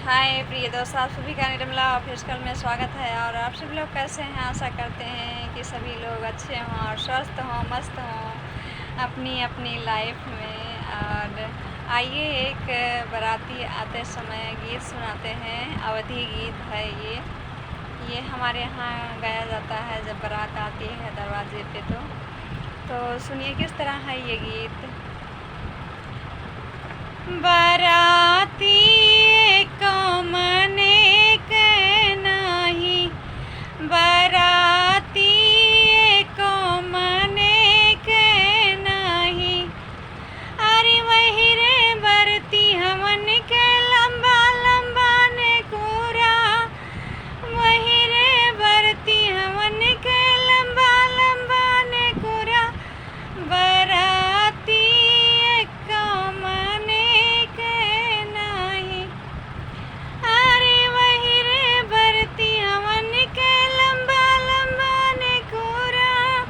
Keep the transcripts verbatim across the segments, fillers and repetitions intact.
हाय प्रिय दोस्त, आप सभी का निर्मला ऑफिशियल में स्वागत है। और आप सभी लोग कैसे हैं? आशा करते हैं कि सभी लोग अच्छे हों और स्वस्थ हों, मस्त हों अपनी अपनी लाइफ में। और आइए, एक बाराती आते समय गीत सुनाते हैं, अवधी गीत है ये। ये हमारे यहाँ गाया जाता है जब बारात आती है दरवाजे पे, तो, तो सुनिए किस तरह है ये गीत। बाराती एको मने के नाही, बाराती एको मने के नाही। अरे वही रे बरती हमन के लंबा लंबा ने कोरा, वही रे बरती हमन के लंबा लंबा ने कोरा, बाराती एको मने के नाही। अरे वही रे बरती हमन के लंबा लंबा ने कोरा,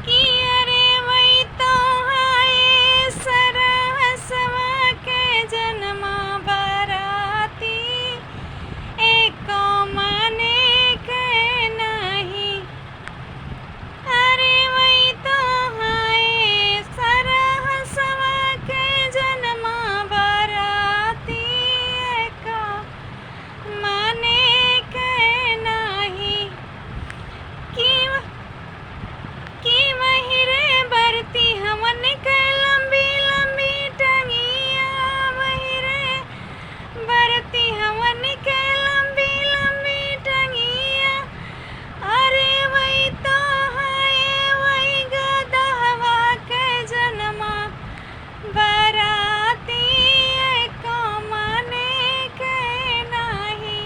कि अरे वही तो हाय सरहसवा के जनमा, बाराती एको मने के नाही। अरे वही तो हाय सरहसवा के जनमा, बाराती एको मने के नाही। कि, कि वही रे बरती हमन के लंबी लंबी टंगिया, वही रे बरती हमन के लंबी लंबी टंगिया। अरे वही तो हाय वही गदहवा के जनमा, बाराती एको मने के नाही।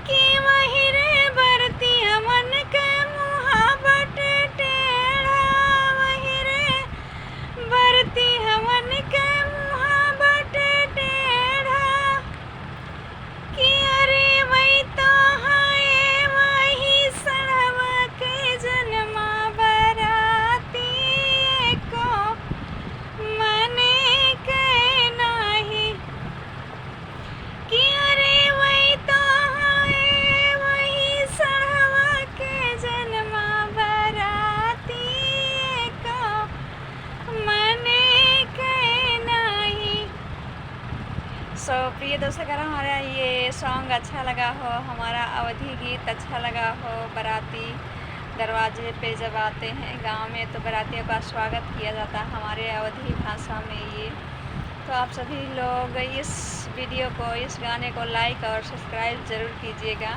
कि वही रे बरती हमन के मुहा बटे टेढ़ा, वही रे बरती हमन के मुहा बटे टेढ़ा। कि अरे वही तो हाय वही सड़वा के जनमा, बाराती एको मने के नाही। कि अरे वही तो हाय वही सड़वा के जनमा, बाराती एको मने के नाही। So प्रिय दर्शक, अगर हमारा ये सॉन्ग अच्छा लगा हो, हमारा अवधी गीत अच्छा लगा हो, बाराती दरवाजे पे जब आते हैं गांव में तो बारातियों का स्वागत किया जाता है हमारे अवधी भाषा में ये। तो आप सभी लोग इस वीडियो को, इस गाने को लाइक और सब्सक्राइब ज़रूर कीजिएगा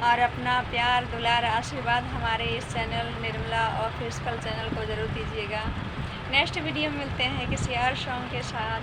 और अपना प्यार, दुलार, आशीर्वाद हमारे इस चैनल निर्मला ऑफिशियल चैनल को ज़रूर दीजिएगा। नेक्स्ट वीडियो में मिलते हैं किसी और सॉन्ग के साथ।